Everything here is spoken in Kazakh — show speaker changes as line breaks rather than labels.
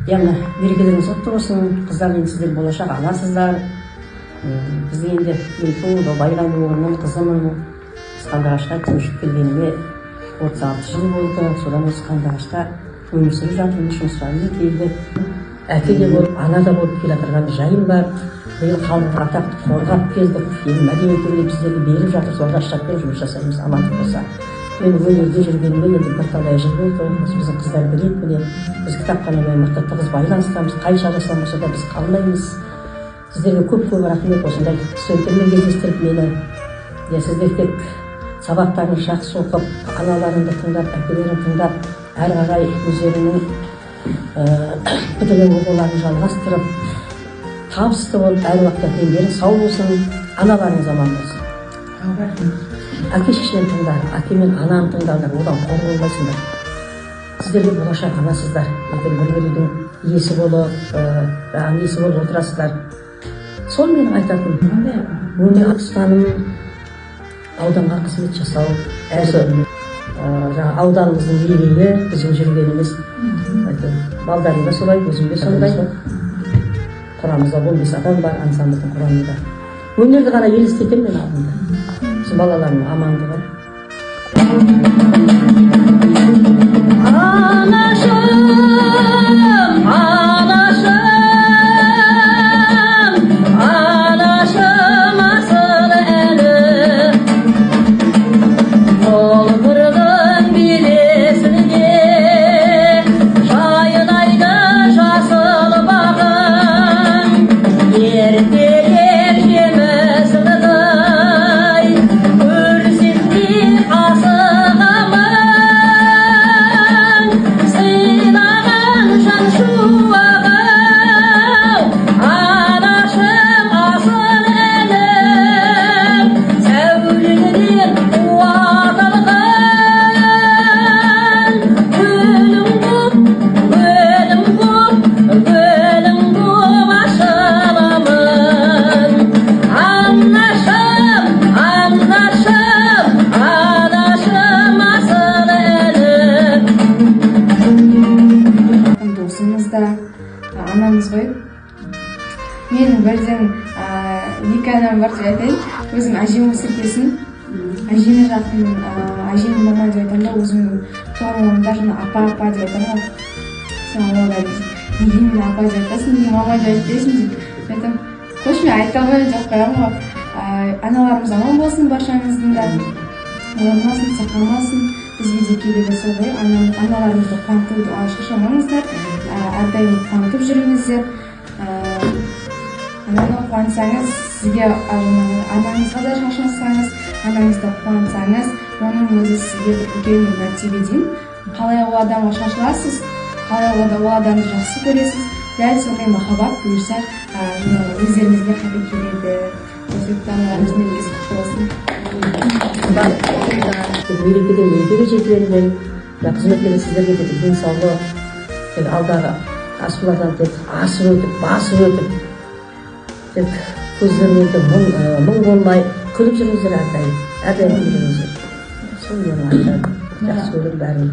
Иә, мына мерекелеріңіз құтты болсын, қыздар. Енді сіздер болашақ анасыздар. Біздің енді, мен туылды Байғанин қызымын. Қандыағашқа көшіп келгеніме 36 жыл болды. Содан осы Қандыағашта өмір сүріп жатырмыз. Жұмысқа келдік. Әке де болып, ана да болып келе жатырған жайым бар. Биыл халықтық атақты қорғап келдік. Енді мәдениет үйіне біздерді беріп жатыр, сол жастармен жұмыс жасаймыз, амандық болса. Мен өнерде жүргеніме енді бірталай жыл болды. Осы біздің қыздар біледі, міне, біз кітапханамен мықты тығыз байланыстамыз. Қай шарасынан болса да біз қалмаймыз. Сіздерге көп көп рахмет, осындай студенттермен кездестіріп мені. Иә, сіздер тек сабақтарын жақсы оқып, аналарыңды тыңдап, әкелерін тыңдап, әрі қарай өздерінің бітірген оқуларын жалғастырып, табысты болып, әр уақытта дендерің сау болсын, аналарыңыз аман болсын. Әке шешені тыңдар, әке мен ананы тыңдаңдар, одан қор болмайсыңдар. Сіздер де болашақ анасыздар, ертең бір бір үйдің иесі болып, жаңағы несі болып отырасыздар. Сол менің айтатыным. Өмір ұстаным: ауданға қызмет жасау. Осы жаңағы ауданымыздың мерейі біздің жүргеніміз. Әйтеуір балдарым да солай, өзім де сондай. Құрамымызда 15 адам бар, ансамбльдің құрамында. Өнерді ғана елестетемін мен алдында. Сосын балаларымның амандығы. Анашым, анашым, анашым, асыл әнім, Құлпырдың белесінде жайнайды жасыл бағың, ертелер жеміс ылғи, көрсем де асығамын, сыйлаған жан шуағың, анашым, асыл әнім, сәулеңнен қуат алған гүлің боп, гүлің боп, гүлің боп ашыламын. Анашым, анашым, анашым, асыл әнім.
Досымыз да, анамыз ғой. Менің бірден екі анам бар деп айтайын. Өзім әжем өсіргесін, әжеме жақын, әжем мама деп айтамын да. Өзімнің туған мамам даже апа, апа деп айтамын ғой. Соны ол да: «Неге мені апа деп айтасың, неге мама деп айтпайсың?» – дейді. Мен айтамын: «Қойшы, мен айта алмаймын», – деп қоямын ғой. Аналарымыз аман болсын баршаңыздың да, ауырмасын, сырқамасын. Бізге де керегі сол ғой. Аналарымызды қуанту, шаршамаңыздар, әрдайым қуантып жүріңіздер. Ананы қуантсаңыз, сізге, жаңағы анаңызға да шашылсаңыз, анаңызды қуантсаңыз, оның өзі сізге бір үлкен бір мәртебе деймін. Қалай ол адамға шашыласыз, қалай ол адамды жақсы көресіз, дәл сондай махаббат бұйырса, жаңағы өздеріңізге қайта келеді. Сол себепті аналарымыздың мерекесі құтты болсын.
Тек мерекеден мерекеге жетіліңдер. Мына қызметкерлер, сіздерге де тек денсаулық, тек алдағы асулардан тек асып өтіп, басып өтіп, тек көздеріңізде мұң болмай, күліп жүріңіздер әрдайым, әрдайым күліп жүріңіздер. Сол менің айтарым. Жақсы көремін бәрін.